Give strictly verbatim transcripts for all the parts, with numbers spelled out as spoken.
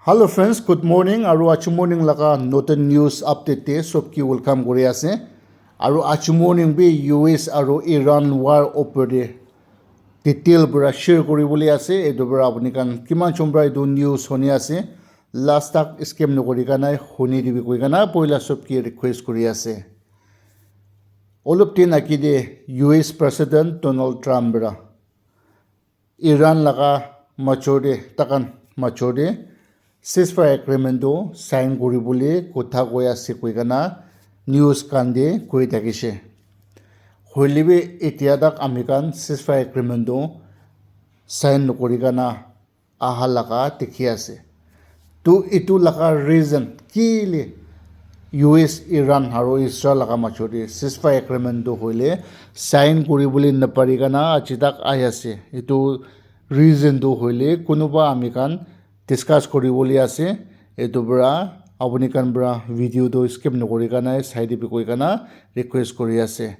Hello friends, good morning. Aru achu morning laga notun news update te sob ki welcome kuri ase. Aru achu morning bi U S aru Iran war opor te detail pura share kuri bole ase. Etu pura apni khan kiman chom pura etu news huni ase, last tak skip nokori kana huni dibi koi kana poila sob ki request kuri ase. Olop din agi te U S President Donald Trump pura Iran laga major te, takan major te ceasefire agreement tu sign kuri bole kotha koi ase koi kana news khan te koi thakise. Hoile bi etia tak ami khan ceasefire agreement tu sign nokori kana aha laga dikhi ase. Tu etu laga reason kile U S, Iran aru Israel laga major te ceasefire agreement tu hoile sign kuri bole napari kana aji tak ahi ase. Etu reason tu hoile kunuba ami khan discuss kuri bole ase. Etu pura apni khan pura video tu skip nokori kana sai dibi koi kana request kuri ase.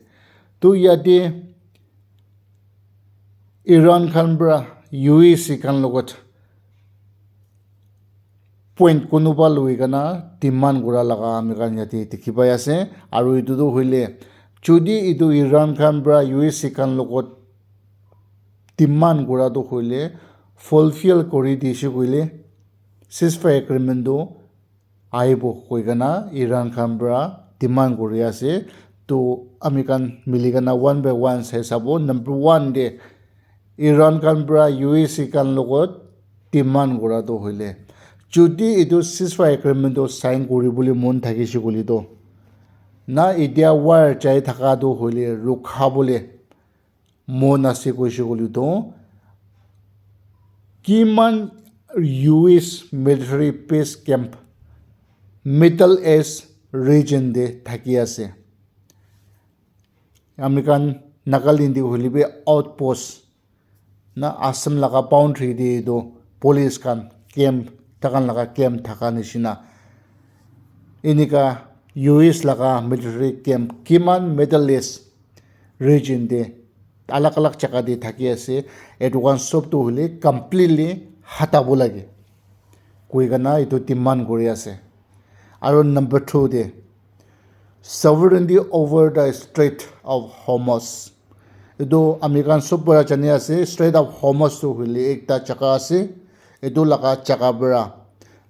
Tu yate Iran khan pura U S khan logot point kunuba loi kana demand kura laga ami khan yate dikhi pai ase. Aru etu tu hoile jodi etu Iran khan pura U S khan logot demand kura tu hoile fulfill kuri dise koile ceasefire agreement tu ahibo koi kana Iran khan pura demand kuri ase. To ami khan mili kana one by one sai sabo. Number one te Iran khan pura U S khan logot demand kura tu hoile jodi etu ceasefire agreement tu sign kuri bole mon thakise koile tu na etia war jai thaka tu hoile rukha bole mon ase koise koile tu kiman U S military base camp Middle East region te thaki ase. Ami khan Nagaland te hoile bi outpost na Assam laga boundary te etu police khan camp, takan laga camp thaka nishina. Enika U S laga military camp kiman Middle East region te alag alag jaga te thaki ase, etu khan sob tu hoile completely hatabo lage koi kana etu demand kuri ase. Aru number two te sovereignty over the Strait of Hormuz. Etu ami khan sob para jani ase, Strait of Hormuz tu hoile ekta jaga ase. Etu laga jaga para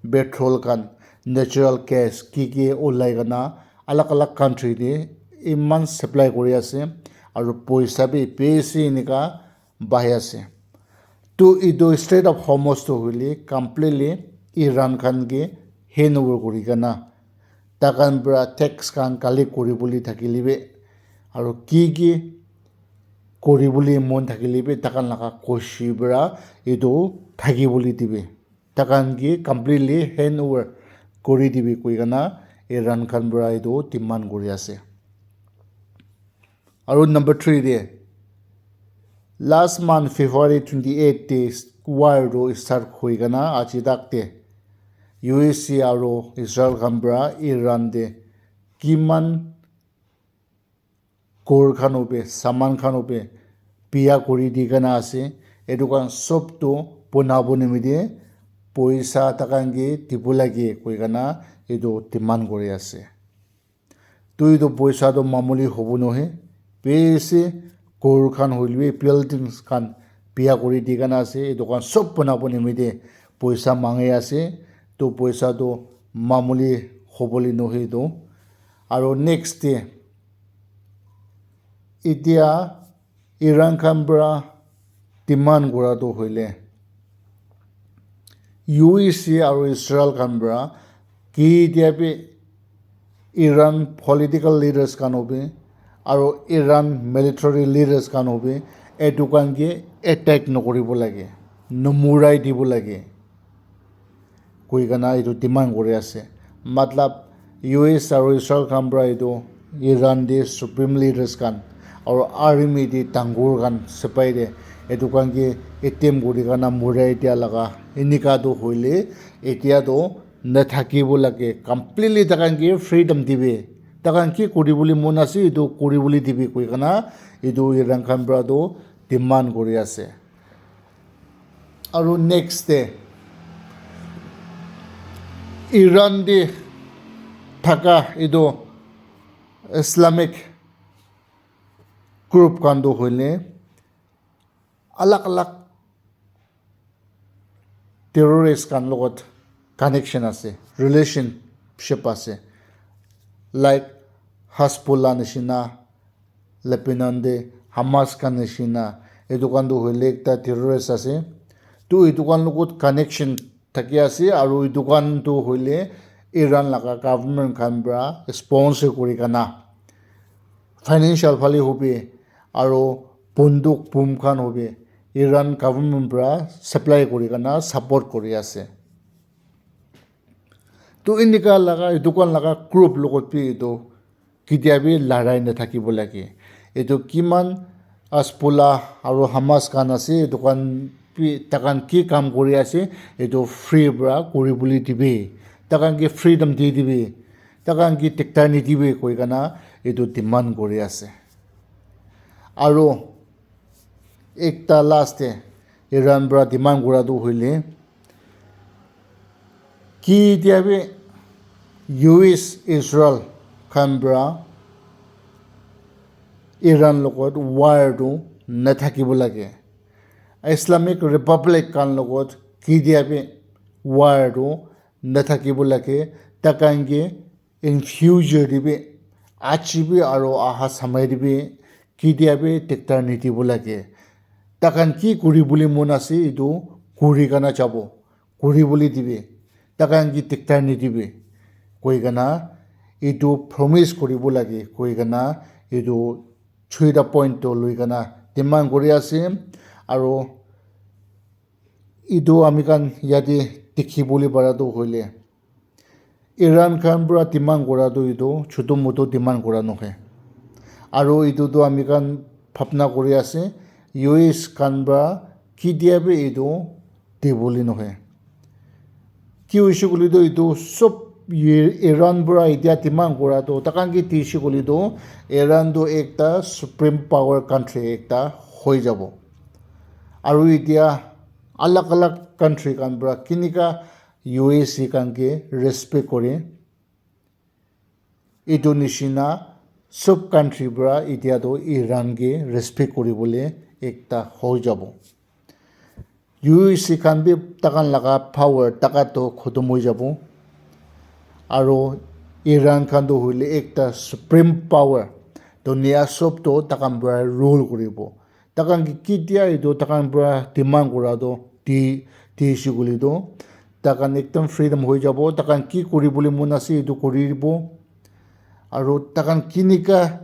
petrol khan, natural gas ki ki ulai kana alag alag country te iman supply kuri ase. Aru poisa bi besi enika bahi ase. To etu Strait of Hormuz tu hoile completely Iran khan ke hand over kuri kana takan para tax khan collect kuri bole thakile bi aru ki ki kuri bole mon thakile bi takan laga khushi para etu thaki bole dibi, takan ke completely hand over kuri dibi koi kana Iran khan para etu demand kuri ase. Aru number three te last month February twenty eight te war tu start hoi kana aji tak te U S aru Israel khan para Iran te kiman ghor khan hobe, saman khan hobe biya kuri di kana ase. Etu khan sob tu bonabo nimite poisa takan ke dibo lage koi kana etu demand kuri ase. Tu etu poisa tu mamuli hobo nohe, besi ghor khan hoilebi buildings khan biya kuri di kana ase. Etu khan sob bonabo nimite poisa mangi ase. Tu poisa tu mamuli hobole nohe tu. Aru next te etia Iran khan para demand kura tu hoile U S aru Israel khan para ketia bi Iran political leaders khan hobi aru Iran military leaders khan hobi etu khan ke attack nokoribo lage, nomurai dibo lage koi kana etu demand kuri ase. Matlab U S aru Israel khan para etu Iran te supreme leaders khan aru army te dangor khan sipai te etu khan ke attempt kuri kana murai dia laga enika tu hoile etia tu nathakibo lage, completely takhan ke freedom dibi, takhan ki kuri bole mon ase etu kuri bole dibi koi kana etu Iran khan para tu demand kuri ase. Aru next te Iran te thaka etu Islamic group khan tu hoile alag alag terrorist khan logot connection ase, relationship ase, like Hezbollah nishina, Lebanon te Hamas khan nishina, etu khan tu hoile ekta terrorist ase. Tu etu khan logot connection thaki ase, aru etu khan tu hoile Iran laga government khan para sponsor kuri kana financial phale hobi aru bunduk boom khan hobi Iran government para supply kuri kana support kuri ase. Tu enika laga etu khan laga group logot bi etu ketia bi larai nathakibo lage. Etu kiman Hezbollah aru Hamas khan ase, etu khan bi takhan ki kam kuri ase, etu free para kuri bole dibi, takhan ki freedom di dibi, takhan ki diktar nidibi koi kana etu demand kuri ase. Aru ekta last te Iran para demand kura tu hoile, ketia bi U S Israel khan para Iran logot war tu nathakibo lage. Islamic Republic khan logot ketia bi war tu nathakibo lage. Takhan ke in future te bi, aji bi aru aha samay te bi ketia bi diktar nidibo lage. Takhan ki kuri bole mon ase, etu kuri kana jabo, kuri bole dibi, takhan ki diktar nidibi koi kana etu promise kuribo lage koi kana etu choita point to loi kana demand kuri ase. Aru etu ami khan yate dikhi bole para tu hoile Iran khan para demand kura tu etu chutu mutu demand kura nohoi. Aru etu tu ami khan bhabna kuri ase, U S khan para ketia bi etu dibole nohoi. Ki hoise koile tu etu sob I-, Iran para etia demand kura tu takhan ke dise koile tu Iran tu ekta supreme power country ekta hoi jabo. Aru etia alag alag country khan para kinika U S khan ke respect kore. Etu nishina sob country para etia tu Iran ke respect kuri bole ekta hoi jabo. U S khan bi takhan laga power, takat tu khotom hoi jabo. Aru Iran khan tu hoile ekta supreme power, dunia sob tu takhan para rule kuribo. Takhan ke ketia etu takhan para demand kura tu di, dise koile tu takhan ekdom freedom hoi jabo. Takhan ki kuri bole mon ase etu kuri dibo. Aru takhan kinika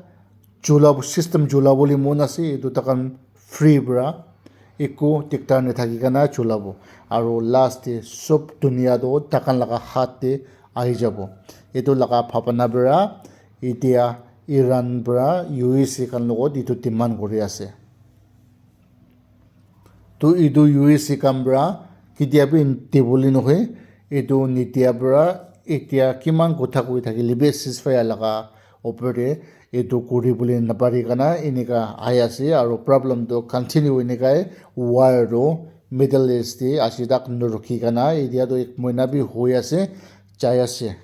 chula system chula bole mon ase etu takhan free para eku diktar nathaki kana chulabo. Aru last te sob dunia tu takhan laga hath te ahi jabo. Etu laga bhabana para etia Iran para U S khan logot etu demand kuri ase. Tu etu U S khan para ketia bi dibole nohoi, etu nidia para etia kiman kotha koi thakile bi ceasefire laga opor te etu kuri bole napari kana enika ahi ase, aru problem tu continue enika war tu Middle East te aji tak narukhi kana etia tu ek mohina bi hoi ase, jai ase.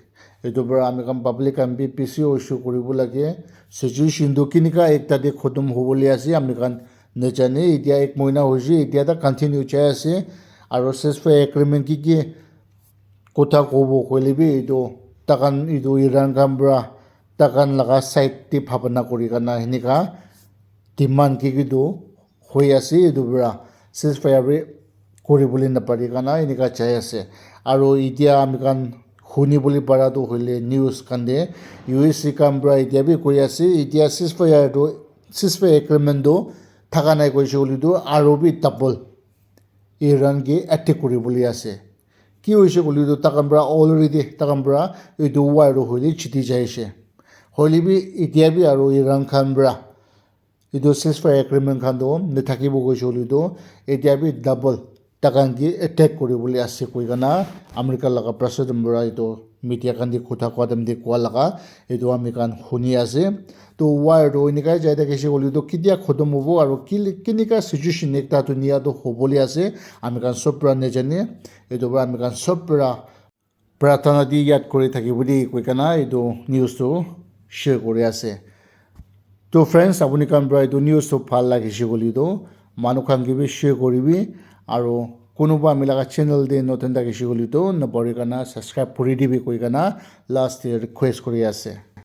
Etu para ami khan public khan bi bishi issue kuri bo lage. Situation tu kinika ekta te khotom hobole ase ami khan najane. Etia ek mohina hoise, etia tak continue jai ase. Aru ceasefire agreement ki ki kotha kobo koile bi etu takhan etu Iran khan para takhan laga side te bhabana kuri kana enika demand ki ki tu hoi ase etu para ceasefire bi kuri bole napari kana enika jai ase. Aru etia ami khan huni bole para tu hoile news khan te U S khan para etia bi koi ase etia ceasefire tu ceasefire agreement tu thaka nai koise koile tu aru bi double Iran ke attack kuri bole ase. Ki hoise koile tu takhan para already takhan para etu war tu hoile jiti jai ase. Hoile bi etia bi aru Iran khan para etu ceasefire agreement khan tu nathakibo koise koile tu etia bi double takhan ke attack kuri bole ase koi kana America laga president para etu media khan te kotha koa time te koa laga etu ami khan huni ase. Tu war tu enika jai thakise koile tu ketia khotom hobo aru ki-, kinika situation ekta dunia tu hobole ase ami khan sob para najane. Etu para ami khan sob para Pratana di yad kuri thakibo de koi kena etu news tu share kuri ase. To friends, apuni khan para etu news tu bhal lagise koile tu manu khan ke bi share kuribi, aru kunuba ami laga channel de notun thakise koile tu napahori kena subscribe kuri dibi koi kena last te request kuri ase.